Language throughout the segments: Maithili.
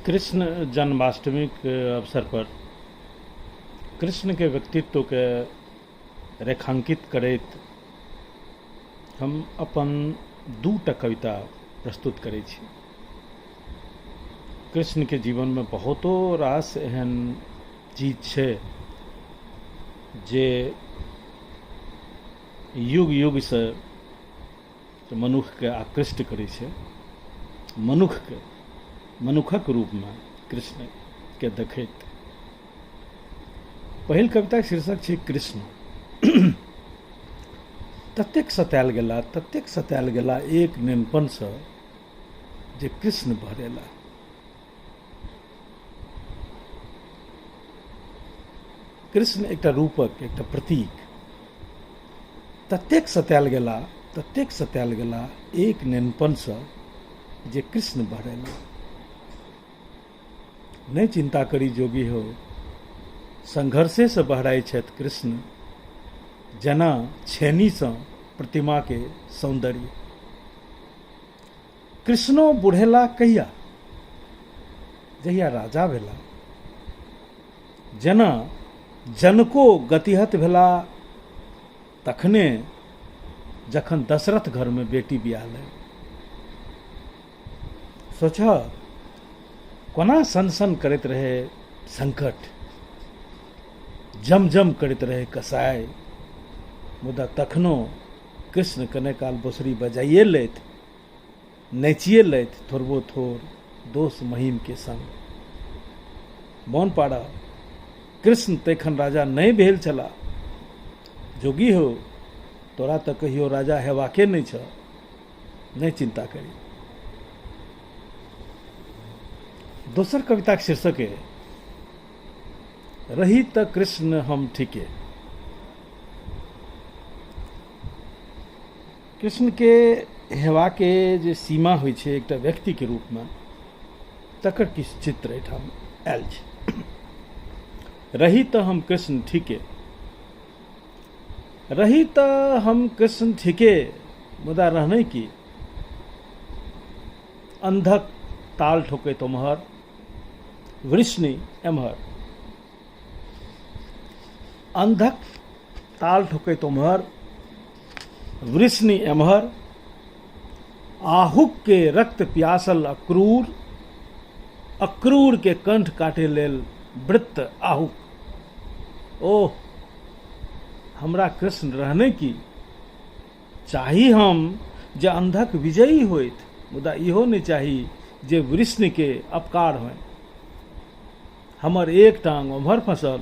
कृष्ण जन्माष्टमीके अवसरपर कृष्णके व्यक्तित्वके रेखाङ्कित करैत हम अपन दूटा कविता प्रस्तुत करै छी। कृष्णके जीवनमे बहुतो रास एहन चीज छै जे युग युगसँ मनुखके आकृष्ट करै छै। मनुखके मनुखक रूपमे कृष्णके देखैत पहिल कविताके शीर्षक छै कृष्ण। ततेक सतायल गेला, ततेक सतायल गेला एक नेनपनसँ जे कृष्ण बहरेला। कृष्ण एकटा रूपक, एकटा प्रतीक। ततेक सतायल गेला, ततेक सतायल गेला एक नेनपनसँ जे कृष्ण बहरेला। नहि चिन्ता करी जोगी हो, संघर्षेसँ बहराइ छथि कृष्ण, जेना छेनीसँ प्रतिमाके सौन्दर्य। कृष्णो बुढ़ेला कहिया? जहिया राजा भेला। जेना जनको गतिहत भेला तखने जखन दशरथ घरमे बेटी बियाहलनि। सोच कोना सन सन करैत रहे संकट, जम जम करैत रहे कसाई, मुदा तखनो कृष्ण कने काल बोसरी बजाइए लैथ, नाचिए लैथ थोड़बो थोड़ दोष महिम के संग। मोन पाड़ा कृष्ण तखन राजा नहि भेल छला। जोगी हो, तोरा तऽ कहियो राजा हेबाके नहि छह, नहि चिन्ता करी। दोसर कविताके शीर्षक है रही तऽ कृष्ण हम ठीके। कृष्णके हेबाके जे सीमा होइ छै एकटा व्यक्तिके रूपमे, तकर किछु चित्र एहिठाम आयल छै। रही तऽ हम कृष्ण ठीके, रही तऽ हम कृष्ण ठीके, मुदा रहने की? अन्धक ताल ठोकैत ओम्हर, वृष्णि एम्हर। अन्धक ताल ठोकैत ओम्हर, वृष्णि एम्हर। आहुक के रक्त प्यासल अक्रूर, अक्रूर के कंठ काटे लेल वृत्त आहुक। ओह, हमरा कृष्ण रहने की? चाही हम जे अन्धक विजयी होइत, मुदा इहो नहि चाही जे वृष्णि के अपकार होनि। हमर एक टांग ओम्हर फँसल,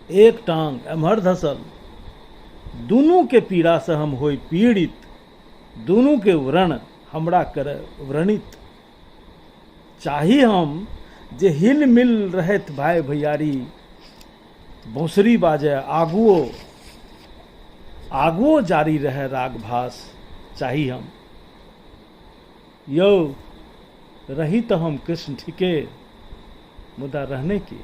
एक टांग एम्हर धसल। दुनू के पीड़ा से हम होई पीड़ित, दुनू के व्रण हमरा करे व्रणित। चाही हम जे हिल मिल रहैत भाई भैयारी, बौंसरी बाजे आगुओ आगुओ जारी रहे राग भास। चाही हम यौ रही तऽ हम कृष्ण ठीके, मुदा रहने की?